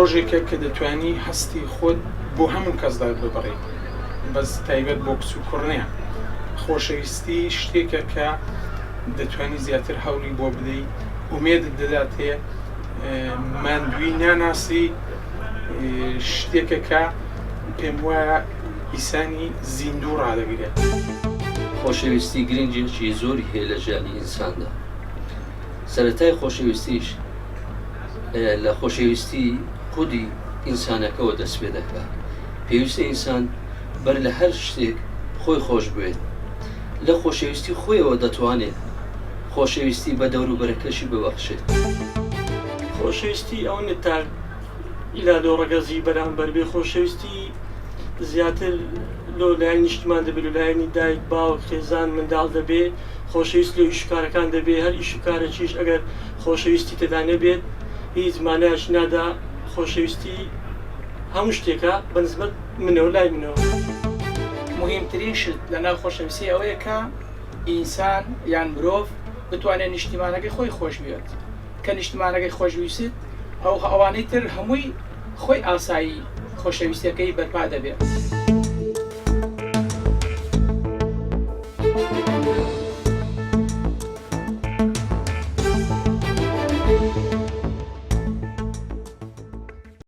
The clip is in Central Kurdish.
ڕۆژێکە کە دەتوانی هەستی خۆت بۆ هەموو کەس دەرببڕی بەس تایبەت بۆ کچ و کوڕ نییە. خۆشەویستی شتێکە کە دەتوانی زیاتر هەوڵی بۆ بدەی، ئومێدت دەداتێ، ماندووی ناناسی، شتێکە کە پێم وایە ئیسانی زیندوو ڕادەگرێت. خۆشەویستی گرنگیەکی زۆری هەیە لە ژیانی ئینساندا. سەرەتای خۆشەویستیش لە خۆشەویستی خودی ئینسانەکەوە دەست پێ دەکات. پێویستە ئینسان بەر لە هەر شتێک خۆی خۆش بوێت. لە خۆشەویستی خۆیەوە دەتوانێت خۆشەویستی بە دەوروبەرەکەشی ببەخشێت. خۆشەویستی ئەوە نیە تاک ئیلا لۆ ڕەگەزی بەرامبەر بێ، خۆشەویستی زیاتر لۆ لایەنی نیشتمان دەبێ، لۆ لایەنی دایک، باوک، خێزان، منداڵ دەبێ. خۆشەویست لۆ ئیش و کارەکان دەبێ، هەر ئیش و کارەکیش ئەگەر خۆشەویستی تێدا نەبێت هیچ مانایەکی نادا، خۆشەویستی هەموو شتێکە بە نسبەت منەوە لای منەوە. موهیمترین شت لەناو خۆشەویستی ئەوەیە کە ئینسان یان مرۆڤ بتوانێت نیشتیمانەکەی خۆی خۆش بوێت، کە نیشتمانەکەی خۆش ویست ئەو ئەوانەی تر هەمووی خۆی ئاسایی خۆشەویستیەکەی بەرپا دەبێت.